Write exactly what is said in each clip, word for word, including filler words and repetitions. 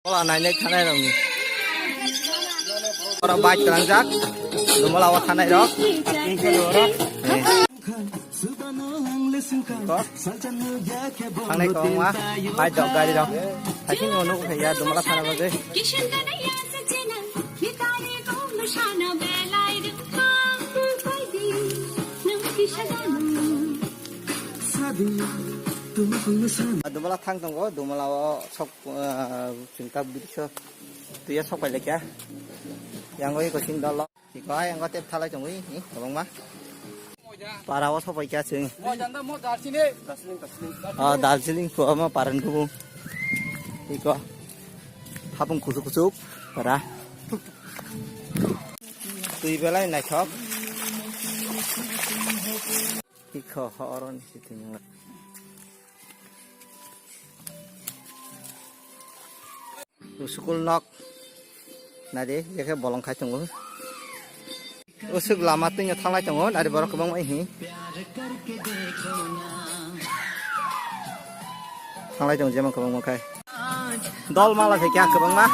Ola nainai thanai rokni. Oro bike tlangjak. Dumala o thanai rok. Ko. Thangnai kobangma. Bike rok, gari rok. Haising no nuk ya Dumala thana bagwi. Dumala thang tongo, Dumala o sok, ah, chwng ta bwrwi so twi ya sok pai laikha. Yang oi kosing dolo. Tiko ai yang tep thalai tongwi, hi, kwbangma. Para o sok pai kha chwng. Ah, Darjeeling ko ama paran kubu. Tiko. Hapung kusuk kusuk para. Twi belai naithok. Ikho ho oro ni sitwng. School nok. Nadi, jekhe bolong khai tongo. Usuk lama twino thanglai tongo, nadi borok kwbangma hi. Thanglai tongo jemon kwbangma khai. Dol mala se kya kwbangma.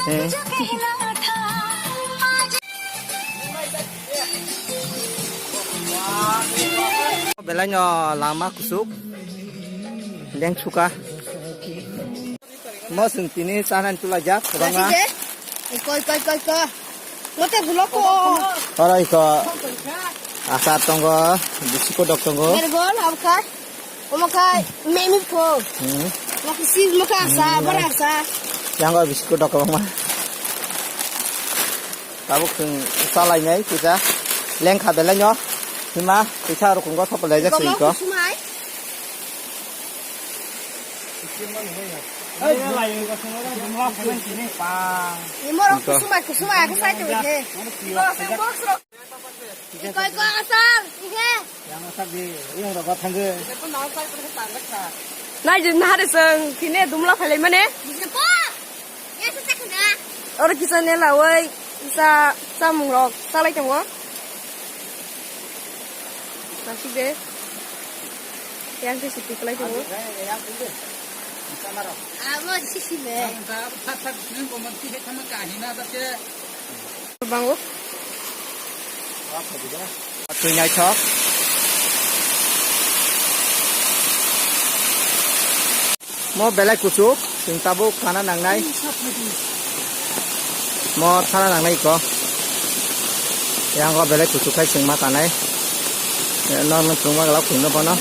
He. Belai no lama kusuk. Leng suka. Mo chwng tini chanani tulaijak kwbangma. Koi, koi, koi, koi. Ngote gulo ko. Oro iko achar tongo, biscuit rok tongo. Bergol, abkha. Omo khai memi pho. Hmm. Mokhe si mokhe asa, hmm, bora asa. Yang o biscuit rok kwbangma. Tabuk chwng chalainai kisa. Lengkha belai no. Hima kisa rok kongko thopolaijak se iko. Kusumai. Imorok kusumai, kusumai, aku sai tu je. Iko, iko, asal, ike. Yang asal di, yang rokok tangge. Nai je nahare sang, kine dumla phalai mane. Oro kisa nela oi, isa samung rok salai tongo. Nasik de. Yang ke siti kalai tongo. Abo sisi me. Bango. Twi naithok. Mo belai kuchuk, chwng tabuk kana nangnai. Mo thana nangnai ko. Yang o belai kuchuk khai chwng ma tanai. Normal chwng ma galak chwng no bono.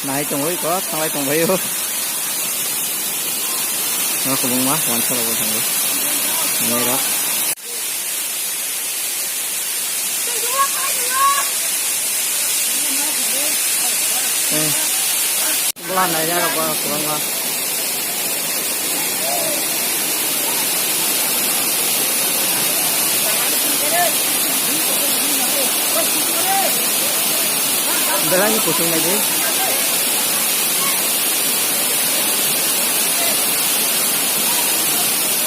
Nai tongwi ko, thanglai tongbai o. Nga kubungma, wansa rok thangwi. Nai rok. Eh. Bwla naina rok ba kwbangma. Belai ni kuchuk nai di.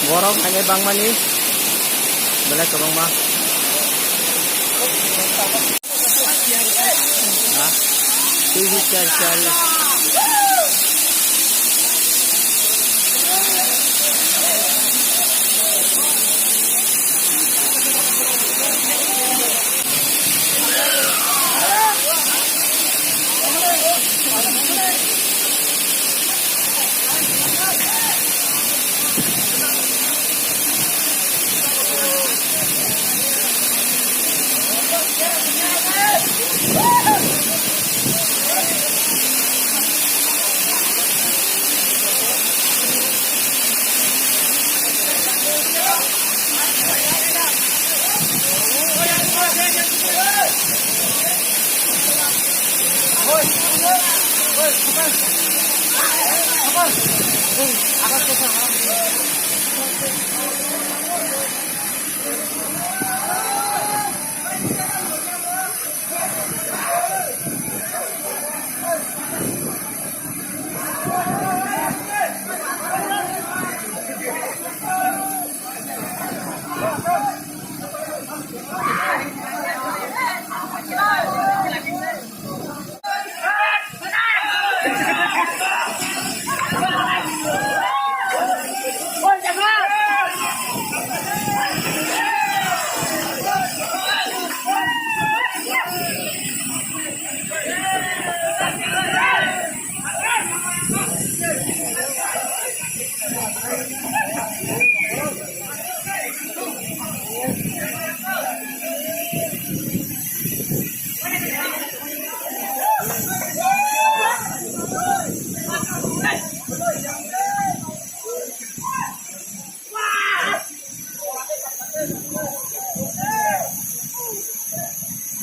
Borok nainai bangmani belai kwbangma. Ha? Twi bi char char.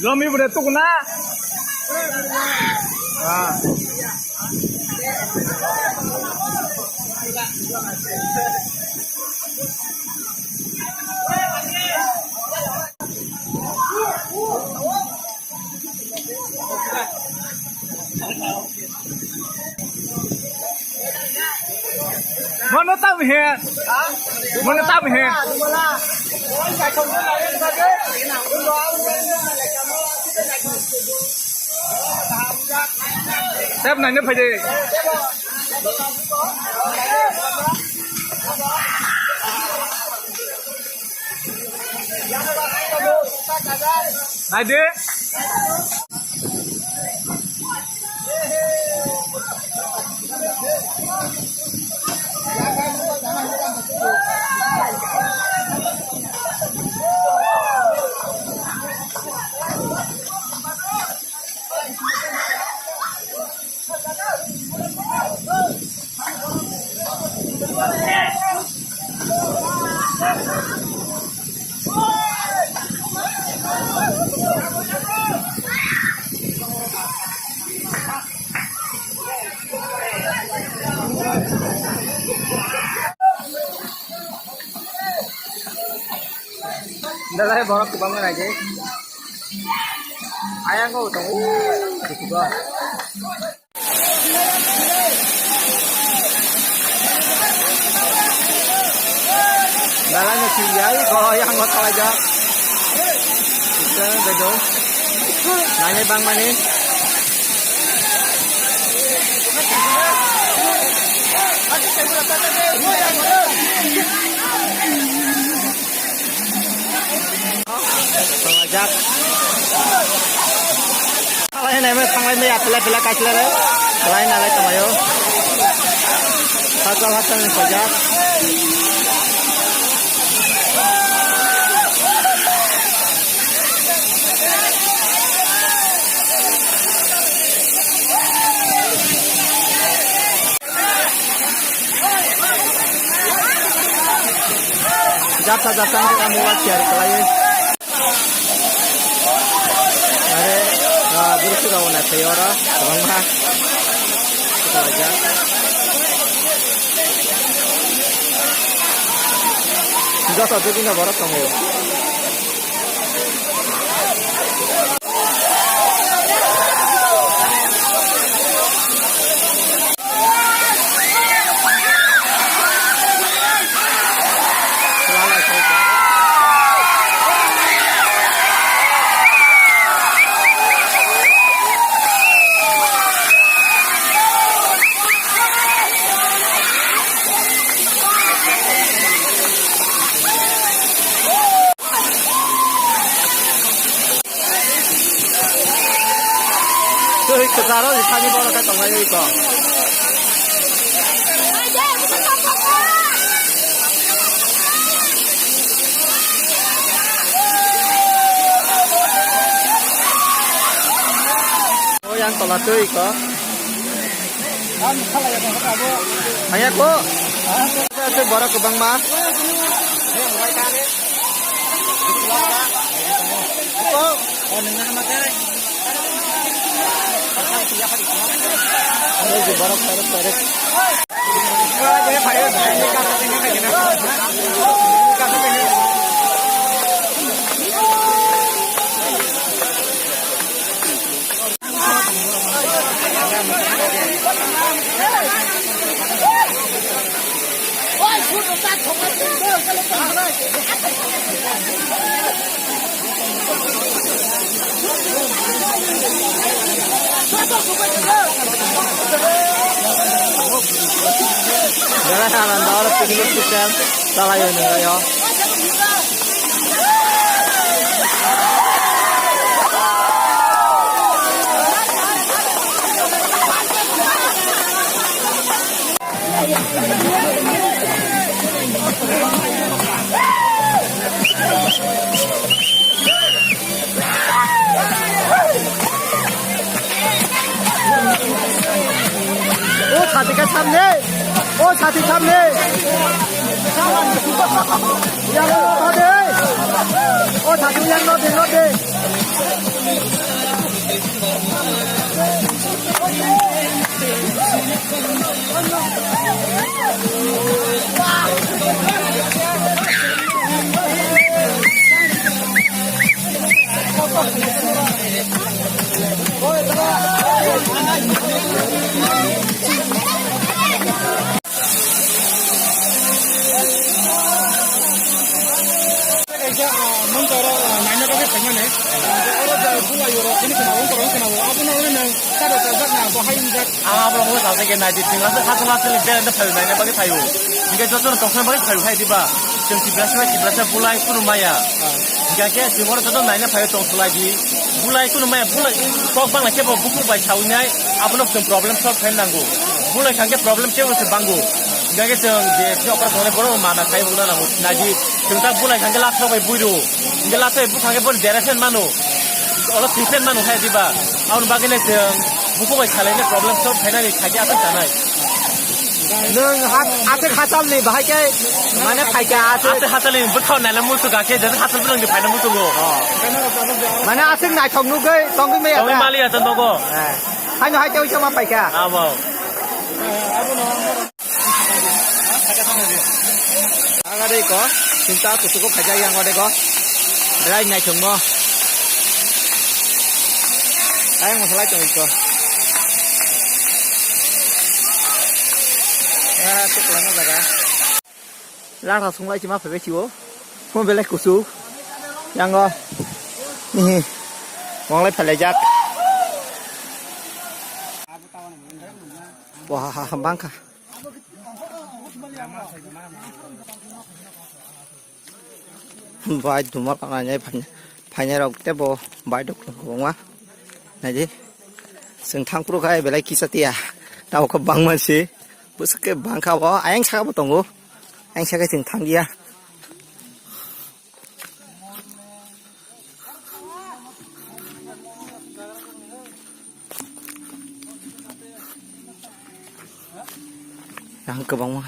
Lomi bude tukuna. Ah. Mono tam he. Mono tam he. Tep naina phaidi. Naidi. Dalai borok kwbangma naidi. Ayang o tongo. Dalai no siyai, ko yang o talaijak. Kita bedo. Nanya bang mani. Tongjak. Thanglai nai mano, thanglai maya, pila pila kaisla re. Lai nalai tonglaio. Hajal hajal ni kojak. Japsa japsa wngkha mobile share khlaiwi. Are, ah, bwrwi rok naiphai oro kwbangma. Joto dugino borok tongo. Twi kwcharo jisani borok khe tonglaiwi kok. O yang tola twi kok. Haya ko. Borok kwbangma. Borok, borok, borok. Jara sana dawar picnic system. Chalai o nung o. Tika samne. O sati samne. Yang no de. O sati yang no de, no de. Kaisa, ah, mung toro, ah, naina bagwi phaimani. Oro je bulai oro, chini khna, ung toro khna, abono oro nang sabo sajak na, bo hai wngjak. Ang abono ung sajak khe nai di, chwng aswk khachang aswk ni bereng phai naina bagwi phaio. Hinkhe jotono tongthokna bagwi phaio hai diba. Chwng Tiprasa, Tiprasa bulai kunu maya. Hinkhe khe chwng oro joto naina phaio tong sulai di. Bulai kunu maya, bulai kok bangla khe bo bukhuk bai sawi nai, abono chwng problem solve khaina nango. Bulai khangkhe problem kebo se bango. Hinkhe chwng je chini okra tongnai borok mana khai bukna nango. Naidi chwng ta bulai khangkhe lapsa bai buiro. Hinkhe lapsa bai bukhangkhe boni dera sen mano. Olo thwi sen mano khai diba. Aboni bagwi nai chwng bukhuk bai salainai problem solve khainani thagi aswk sanai. Nwng ha-, aswk hachalni bahai khe mane phaikha aswk. Aswk hachalni bwkhao naina muchungo khe, je hachal bwrwngni phaina muchungo. Mane aswk naithok nugwi tongwi maya. Tongwi maliya ta nogo. Eh. Haino hai tei uisa ma paikha. Abo. Aga dei ko, sinta kusugo khaja yang ode ko. Belai naithokmo. Ayang masalai tong iko. Ya, tu kelana jaga. Lang thang sunglai chima phaibai sio. Phone belai kusu. Yango. Hihi. Wanglai phailaijak. Wah, bangkha. Bai dumal kanai phai. Phainairok tei bo baidok kwbangma. Naidi. Chwng thangphuru khe belai kisa tiya. Tabuk khe bangma se. Bwswk khe bangkha bo. Ayang saka bo tongo. Ayang saka chwng thangya. Yang kwbangma.